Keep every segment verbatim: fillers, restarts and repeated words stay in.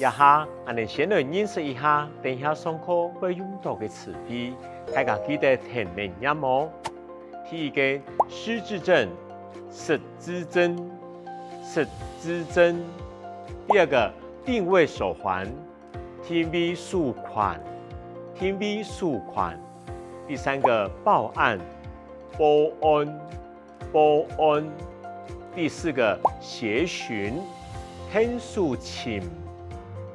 這下，𠊎等先來認識一下等一下上課會用到个詞彙，大家記得跈等唸哦。第一個，失智症，失智症，失智症。第二個，定位手環，定位手環，定位手環。第三個，報案，報案， 報案。第四個，協尋，𢯭手尋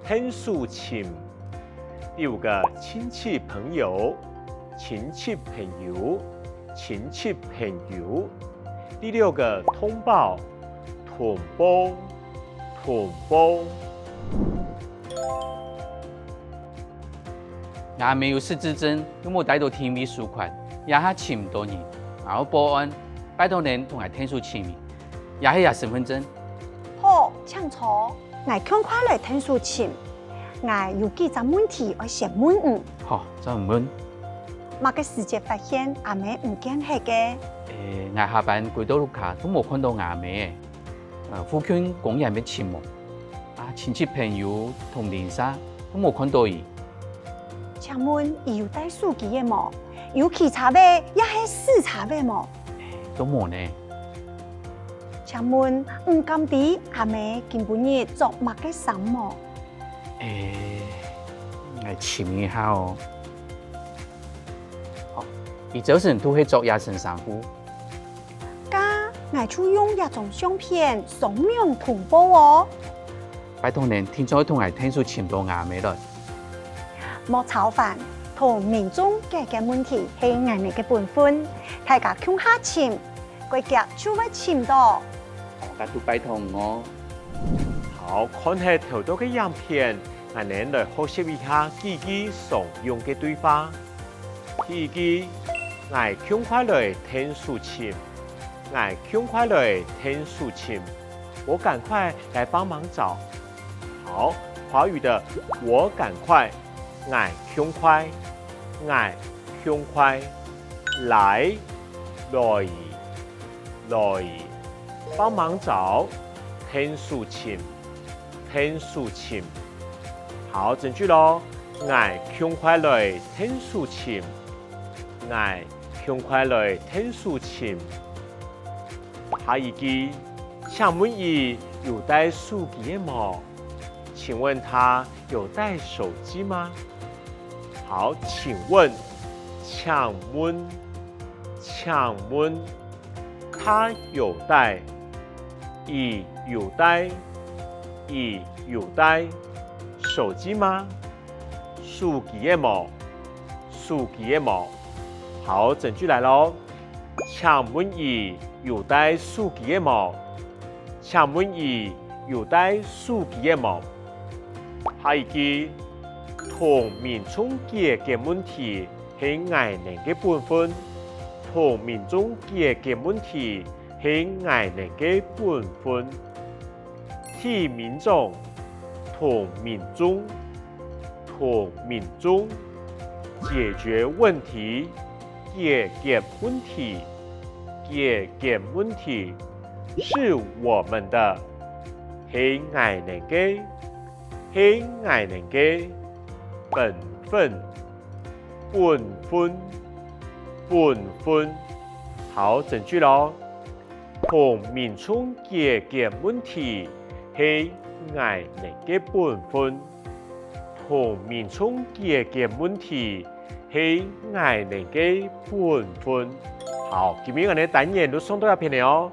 ，𢯭手尋。第五個，親戚朋友，親戚朋友，親戚朋友。第六個，通報，通報，通報。 吾姆有失智症，又無帶著定位手環，這下尋毋著人，𠊎愛報案，拜託你同𠊎𢯭手尋，也係這身份證。好，請坐。𠊎共下來𢯭手尋。𠊎有幾隻問題愛先問你。好，做你問。麼个時節發現阿姆毋見忒个？欸，𠊎下班歸到屋下都無看著吾姆欸。 呃，附近公園也尋無，啊，親戚朋友同鄰舍都無看著佢。請問佢有帶手機仔無？有騎車仔也係駛車仔無？都無呢。請問你敢知阿姆今晡日著麼个衫無？欸，𠊎尋一下哦。好，佢朝晨都係著這身衫褲。 該𠊎就用這張相片上網通報哦。拜託你，定著愛同𠊎𢯭手尋著吾姆來。莫操煩，同民眾解決問題係𠊎等个本分，大家共下尋，過遽就會尋著。該就拜託你哦。好，看忒頭到个影片，𠊎等來學習一下幾句常用个對話。 第一句，𠊎共下來𢯭手尋，𠊎共下來𢯭手尋，我趕快來幫忙找。好，華語的我趕快，𠊎共快，𠊎共快，來，來，來，幫忙找，𢯭手尋， 𢯭手尋。好，整句囉，𠊎共快來𢯭手尋，𠊎共快來𢯭手尋。下一句，請問佢有帶手機仔無？請問他有帶手機嗎？好，請問，請問，請問， 他有帶，佢有帶，佢有帶手機嗎？手機仔無，手機仔無。好，整句來囉。請問佢有帶手機仔無？請問佢有帶手機仔無？下一句，同民眾解決問題 係𠊎等个本分，同民眾解決問題係𠊎等个本分。替民眾，同民眾，同民眾，解決問題，解決問題，解決問題，是我們的，係𠊎等个，係𠊎等个，本分。 本分，本分。好，整句囉。同民眾解決問題係𠊎等个本分。同民眾解決問題係𠊎等个本分。好，今晡日𠊎等个單元就上到這片了哦。